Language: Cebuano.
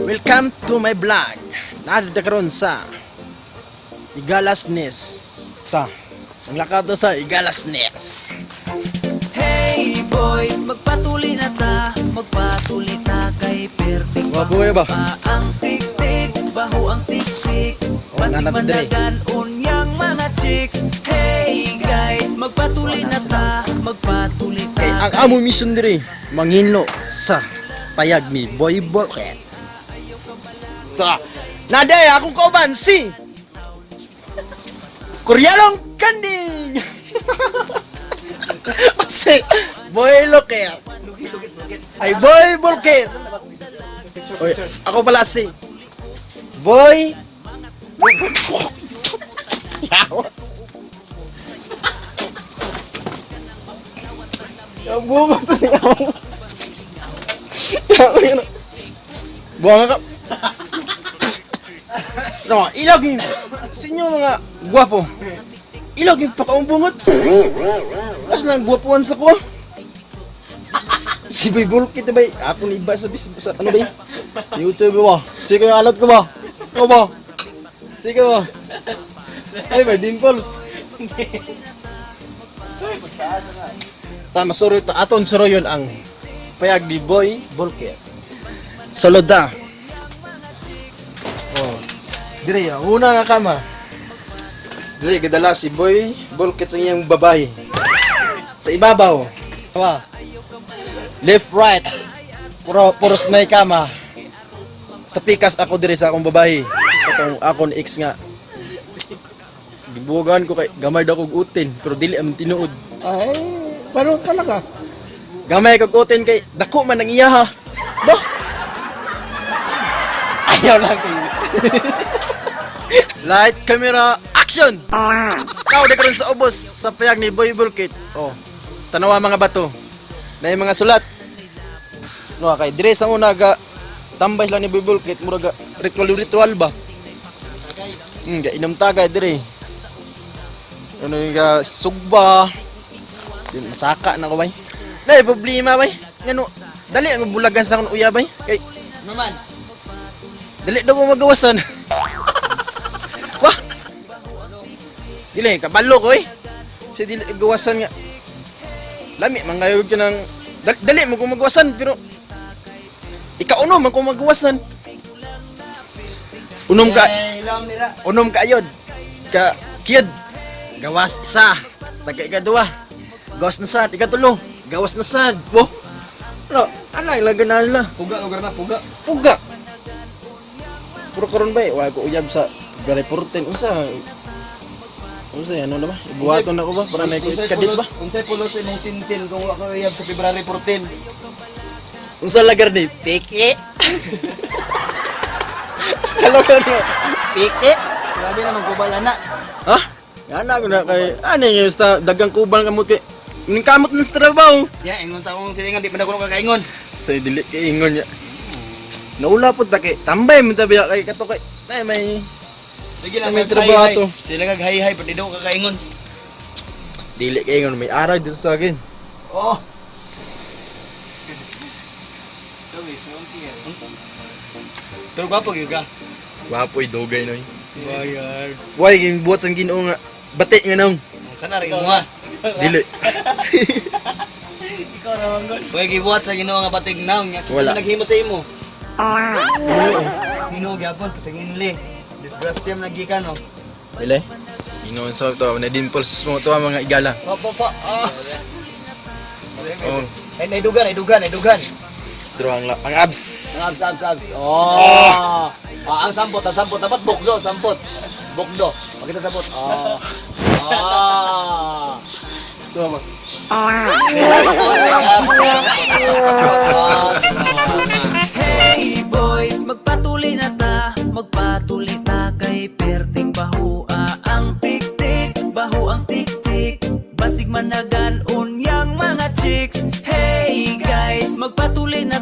Welcome to my vlog. Naadto karon sa Igalas Nest. Sa ang lakaw to sa Igalas Nest. Hey boys, magpatuli na ta, magpatuli ta kay perting Gwapo kayo ba? Pa ang tik-tik, baho ang tik-tik. Oh, Basig nanat diri. managan unyang mga chicks. Hey guys, magpatuli na ta, magpatuli ta. Kay ang among mission diri manginlo sa payag ni Boy Bolket. Ta. Naday akong kauban si Koreanong Kanding. Si Boy Loker. Ay, Boy Bolket. Oy, ako pala si Boy. Yung bungo to niya. Buwanga ka. No, ilog yung sa inyo mga gwapo. Ilog yung pakaumbungot. Mas lang gwapuan sa ko. Si Boy Bulkit ba? Ako ni iba sa, sa ano ba yun? YouTube ba? Chika yung alat ko ba? Ko ba? Chika ba? Ay, may dimples. Tama, sorry. Aton suro yun ang payag ni Boy Bulkit. Sulod na. Oh. Dire, ang una nga kama. Dire, gadala si Boy Bulkit sa iyang babae. Sa ibabaw. Wa. Left, right. Puro, puros na kama. Sa pikas ako dire sa akong babae. Katong akon ex nga. Gibugan ko kay gamay daw kog utin pero dili ang tinuod. Ay, pero talaga. Gamay kog utin kay dako man ang iya ha. Bah. Ayaw lang kay. Light, camera, action! Tao di karon sa ubos sa payag ni Boy Bulkit. Oh. Tanawa mga bato. Na mga sulat. No kay dire sa una ga tambay lang ni Boy Bulkit murag ga ritual ritual ba. Ga inom tagay dire. Ano yung ga sugba. Yun, masaka na ko bay. Nay problema bay. Ngano dali ang bulagan sa akong uya bay. Kay Naman. dali daw ko magawasan. Wah. Dili kabalo ko eh. Siya dili gawasan nga. Lami man kayo ka ng dali mo kung magawasan pero ikauno man kung magawasan. Unom ka Eh, ilom nila. unom ka ayod. Ka kiyod. Gawas isa. Taga ikaduha. Gawas na sad. Ikatulo. Gawas na sad. Wo. Ano? Ano ilaga na sila? Puga, lugar na, puga. Puga. Puro karon ba eh. Wa ko uyab sa February 14. Unsa? Unsa ano na ba? Ibuhaton ako ba para may kadit ba? Unsay pulos imong tintin kung wa ka uyab sa February 14? Unsa lagar ni Peke? Sa lugar ni Peke? Grabe naman kubal ana. Ha? Ana ko na kay ano yung sa dagang kubang kamot kay ning kamot ng sa trabaho. Ya, ingon sa akong silingan di man ako kakaingon. Sa dili kay ingon niya. Naula pud ta kay tambay man tabi kay kato kay ay may Sige lang, May mag- trabaho hi-hi. to. Sila kag hay-hay pati daw kakaingon. Dili kay ingon may araw dito sa akin. Oh. Pero gwapo gyud ka. Wapoy dugay noy. Bayar. Why ging buhat sang Ginoo nga bati nga nang Kana ra imo ha. Dili. Ikaw ra manggol. Way gibuhat sa Ginoo nga batig naong nya Wala. kasi naghimo sa imo. Ginoo gyapon pasig inli. Disgrasya man nagikan no. Dili. Ginoo sa to na dimples mo to ang mga igala. Pa pa pa. Ah. Oh, Ay naidugan, naidugan, naidugan. pero ang abs. Ang abs, abs, abs. Oh. Ah, ang sampot dapat bukdo, sampot. Bukdo. Pakita sampot. Ah. Ah. Ito ba? Hey boys, magpatuli na ta, magpatuli ta kay perting bahua ang tik-tik, baho ang tik-tik. Basig managan unyang mga chicks. Hey guys, magpatuli na